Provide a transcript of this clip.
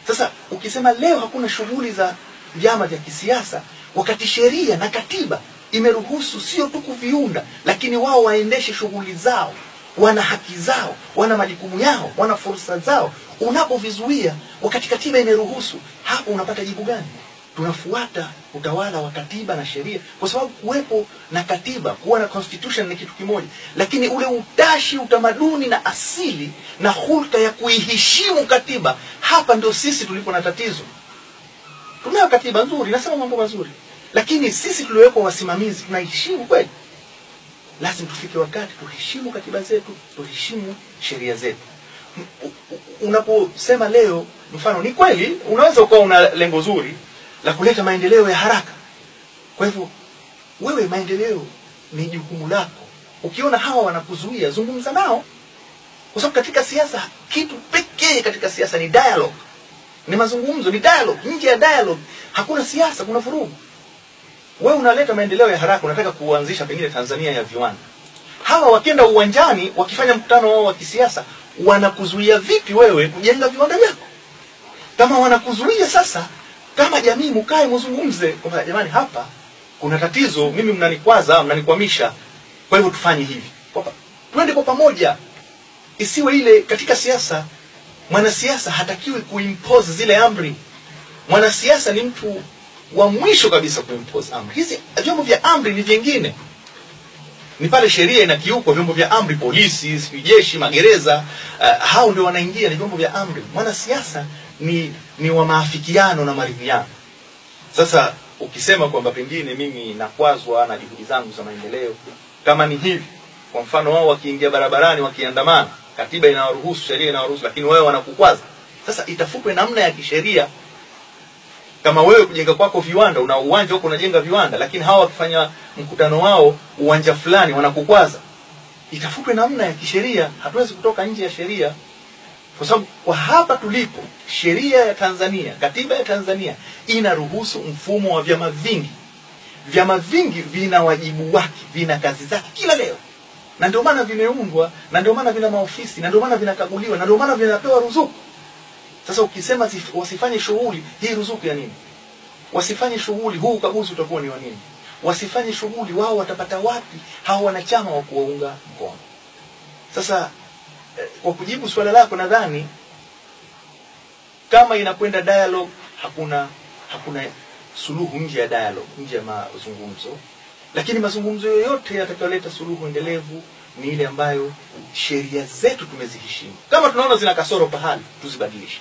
Sasa ukisema leo hakuna shughuli za vyama vya kisiasa, wakati sheria na katiba imeruhusu sio tu kuviunda, lakini wao waendeshe shughuli zao, wana haki zao, wana majukumu yao, wana fursa zao. Unapovizuia wakati katiba imeruhusu, hapo unapata jibu gani? Tunafuata utawala wa katiba na sheria, kwa sababu kuwepo na katiba, kuwa na constitution ni kitu kimoja, lakini ule utashi, utamaduni na asili na hulka ya kuiheshimu katiba, hapa ndio sisi tulipo na tatizo. Tunayo katiba nzuri, nasema mambo mazuri, lakini sisi tuliowekwa wasimamizi tunaheshimu kweli? Lazima tufike wakati tuheshimu katiba zetu, tuheshimu sheria zetu. Unaposema leo, mfano ni kweli, unaweza ukawa una lengo zuri la kuleta maendeleo ya haraka. Kwa hivyo wewe, maendeleo ni jukumu lako. Ukiona hawa wanakuzuia, zungumza nao. Kwa sababu katika siasa, kitu pekee katika siasa ni dialogue. Ni mazungumzo, ni dialogue. Nje ya dialogue hakuna siasa, kuna vurugu. Wewe unaleta maendeleo ya haraka, unataka kuanzisha pengine Tanzania ya viwanda. Hawa wakienda uwanjani, wakifanya mkutano wao wa kisiasa, wanakuzuia vipi wewe kujenga viwanda vyako? Kama wanakuzuia sasa, kama jamii mkae mzungumze kwamba jamani, hapa kuna tatizo, mimi mnanikwaza, mnanikwamisha, kwa hivyo tufanye hivi. Twende kwa pamoja. Isiwe ile katika siasa, mwanasiasa hatakiwi kuimpose zile amri. Mwanasiasa ni mtu wa mwisho kabisa kuimpose amri. Hizi vyombo vya amri ni vingine. Ni pale sheria inakiukwa, vyombo vya amri, polisi, jeshi, magereza, hao ndio wanaingia, ni vyombo vya amri. Mwanasiasa ni wa maafikiano na maridhiano. Sasa ukisema kwamba pengine mimi nakwazwa na juhudi zangu za maendeleo, kama ni hivi, kwa mfano wao wakiingia barabarani wakiandamana, katiba inawaruhusu, sheria inawaruhusu, lakini wao wanakukwaza. Sasa itafutwe namna ya kisheria. Kama wewe kujenga kwako viwanda, una uwanja huko unajenga viwanda, lakini hawa wakifanya mkutano wao uwanja fulani wanakukwaza, itafutwe namna ya kisheria. Hatuwezi kutoka nje ya sheria, kwa sababu kwa hapa tulipo, sheria ya Tanzania, katiba ya Tanzania inaruhusu mfumo wa vyama vingi. Vyama vingi vina wajibu wake, vina kazi zake kila leo, na ndio maana vimeundwa, na ndio maana vina maofisi, na ndio maana vinakaguliwa, na ndio maana vinapewa ruzuku. Sasa ukisema wasifanye shughuli, hii ruzuku ya nini? Wasifanye shughuli, huu ukaguzi utakuwa ni wa nini? Wasifanye shughuli, wao watapata wapi hao wanachama wa kuwaunga mkono? Sasa kwa kujibu swala lako, nadhani kama inakwenda dialogue, hakuna suluhu nje ya dialogue, nje ya mazungumzo. Lakini mazungumzo yoyote yatakayoleta suluhu endelevu ni ile ambayo sheria zetu tumeziheshimu. Kama tunaona zina kasoro pahali, tuzibadilishe.